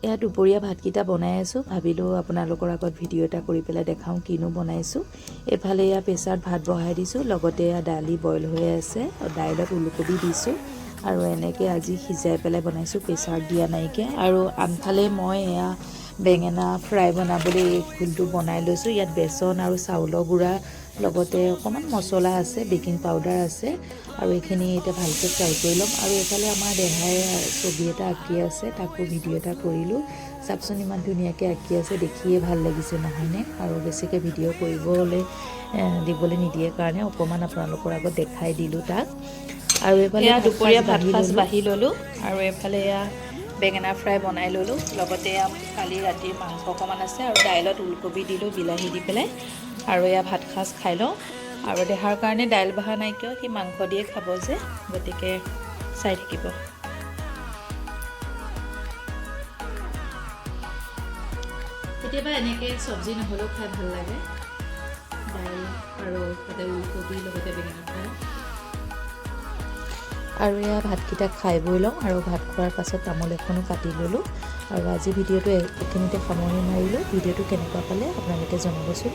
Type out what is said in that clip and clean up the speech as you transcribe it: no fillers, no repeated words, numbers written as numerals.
এয়া দুপৰীয়া ভাতকেইটা বনাই আছোঁ। ভাবিলোঁ আপোনালোকৰ আগত ভিডিঅ' এটা কৰি পেলাই দেখাওঁ কিনো বনাইছোঁ। এইফালে এয়া প্ৰেছাৰত ভাত বহাই দিছোঁ, লগতে এয়া দালি বইল হৈ আছে। দাইলত ওলকবি দিছোঁ আৰু এনেকৈ আজি সিজাই পেলাই বনাইছোঁ, প্ৰেছাৰত দিয়া নাইকিয়া। আৰু আনফালে মই এয়া বেঙেনা ফ্ৰাই বনাবলৈ এই ঘোলটো বনাই লৈছোঁ। ইয়াত বেচন আৰু চাউলৰ গুড়া, লগতে অকণমান মছলা আছে, বেকিং পাউডাৰ আছে আৰু এইখিনি এতিয়া ভালকৈ ফ্ৰাই কৰি ল'ম। আৰু এইফালে আমাৰ দেহাই ছবি এটা আঁকি আছে, তাকো ভিডিঅ' এটা কৰিলোঁ। চাওকচোন, ইমান ধুনীয়াকৈ আঁকি আছে, দেখিয়ে ভাল লাগিছে নহয়নে? আৰু বেছিকৈ ভিডিঅ' কৰিবলৈ দিবলৈ নিদিয়ে কাৰণে অকণমান আপোনালোকৰ আগত দেখাই দিলোঁ তাক। আৰু এইফালে এয়া দুপৰীয়া ভাত বাঢ়ি সাজ ল'লোঁ। বাঢ়ি ল'লোঁ আৰু এইফালে এয়া বেঙেনা ফ্ৰাই বনাই ল'লোঁ। লগতে এয়া কালি ৰাতিৰ মাংস অকণমান আছে আৰু দাইলত ওলকবি দিলোঁ বিলাহী দি পেলাই। আৰু এয়া ভাত সাজ খাই লওঁ। আৰু দেহাৰ কাৰণে দাইল বহা নাই কিয়, সি মাংস দিয়ে খাব যে, গতিকে চাই থাকিব। কেতিয়াবা এনেকৈ চব্জি নহ'লেও খাই ভাল লাগে, দাইল আৰু তাতে ওলকবি, লগতে বেঙেনা ফ্ৰাই। আৰু এয়া ভাতকেইটা খাই বৈ লওঁ আৰু ভাত খোৱাৰ পাছত তামোল এখনো কাটি ল'লোঁ। আৰু আজি ভিডিঅ'টো এইখিনিতে সামৰণি মাৰিলোঁ। ভিডিঅ'টো কেনেকুৱা পালে আপোনালোকে জনাবচোন।